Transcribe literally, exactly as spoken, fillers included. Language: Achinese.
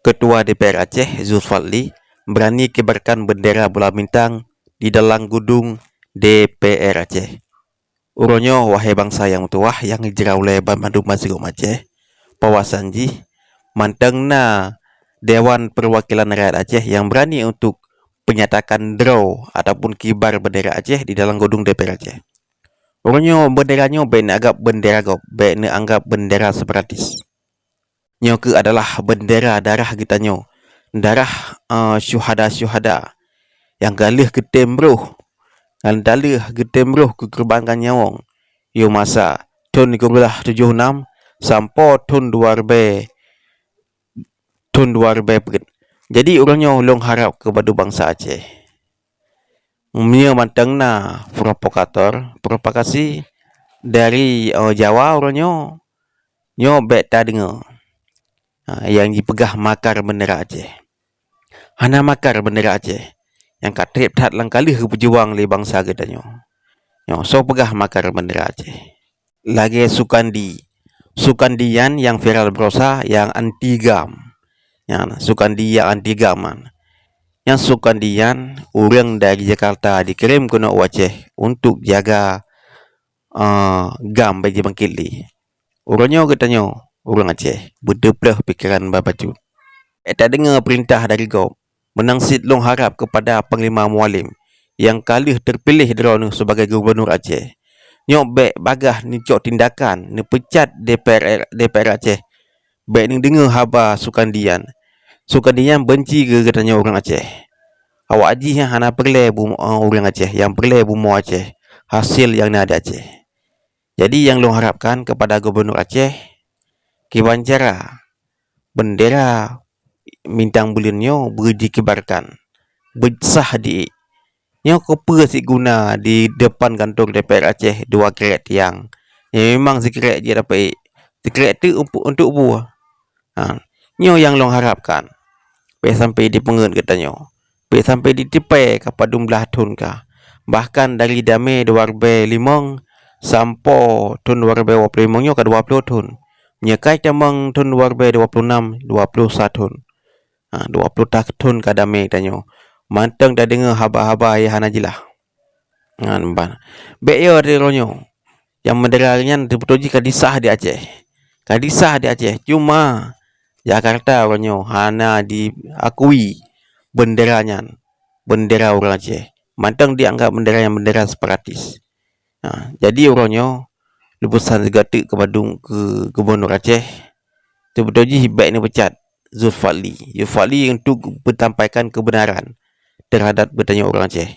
Ketua D P R Aceh, Zulfadli, berani kibarkan bendera bola bintang di dalam gedung D P R Aceh. Uroe nyoe, wahai bansa nyang meutuwah nyang jirawlée banmandum bansigom Aceh, pawasan jih mantong na Dewan Perwakilan Rakyat Aceh nyang berani untuk penyatakan droe ataupun kibar bendera Aceh di dalam gedung D P R Aceh. Uroe nyoe, bendera nyoe bék neuanggap bendera gob, bék neuanggap bendera separatis. Nyoe keuh adalah bendera darah geutanyoe, darah, eh, syuhada-syuhada nyang ka lheueh geutem broh, nyang ka lheueh geutem broh geukeurbankan nyawöng, yoh masa thon sikureueng tujoh nam sampoe thon dua ribée, thon dua ribée peuet. Jadi, uroe nyoe lôn harab kepada bansa Aceh. Meunyoe mantong na provokator, provokasi dari, eh, Jawa uroe nyoe, nyoe bék tadeungoe. Ha, nyang jipeugah makar bendera Aceh. Hana makar bendera Aceh. Nyang ka treb that nyang ka lheueh geupeujuang lé bansa geutanyoe. Nyoe, soe peugah makar bendera Aceh? Lagée Sukandi. Sukandi nyan nyang viral baroesa nyang anti GAM. Nyan, Sukandi nyang anti GAM nyan. Nyan Sukandi nyan ureuëng dari Jakarta dikirém keunoe u Aceh untuk jaga, eh, GAM bék jibangkét lé. Uroe nyoe geutanyoe, ureuëng Aceh, beudeupleueh pikeran ban bacut. Bék tadeungoe peurintah dari gob. Meunan cit lôn harab keupada Panglima Mualem nyang ka lheueh teupiléh droeneueh sibagai Gubunur Aceh. Nyoe bék bagaih neucok tindakan, neupeucat D P R, D P R Aceh. Bék neudeungoe haba Sukandi nyan. Sukandi nyan beunci keu geutanyoe ureuëng Aceh. Awak jih nyan hana peureulée bumoe ureuëng Aceh, nyang peureulée bumoe Aceh, hasil nyang na di Aceh. Jadi, nyang lôn harapkan keupada Gubunur Aceh, kiban cara bendera bintang buleuen nyoe beujikibarkan, beusah di-, nyoe keupeue siguna di depan kantor D P R Aceh dua krek tiang? Nyoe memang sikrek jih dapeuék, sikrek teuk untuk, untuk bue. Ha, nyoe nyang lôn harapkan. Bék sampai jipeungeut geutanyoe. Bék sampai jiteupeue ka padum blaih thon ka. Bahkan dari damé dua ribée limong sampoe thon dua ribée dua ploh limong nyoe ka dua ploh thon. Meunyoe ka tamong thon dua ribée dua ploh nam, dua ploh sa thon. Ha, dua ploh thon ka damé tanyoe. Mantong tadeungoe haba-haba nyang hana jeulaih. Nyan ban. Bék yo di uroe nyoe. Nyang meudera nyan teupeuteuji ka disah di Aceh. Ka disah di Aceh. Cuma Jakarta uroe nyoe hana diakui bendera nyan, bendera ureuëng Aceh. Mantong dianggap bendera nyan bendera separatis. Ha, jadi uroe nyoe, lôn peusan sigoe teuk keu bandum keu Gubunur Aceh, teupeuteuji bék neupeucat Zulfadli. Zulfadli untuk peutampaikan keubeunaran teuhadap geutanyoe ureuëng Aceh.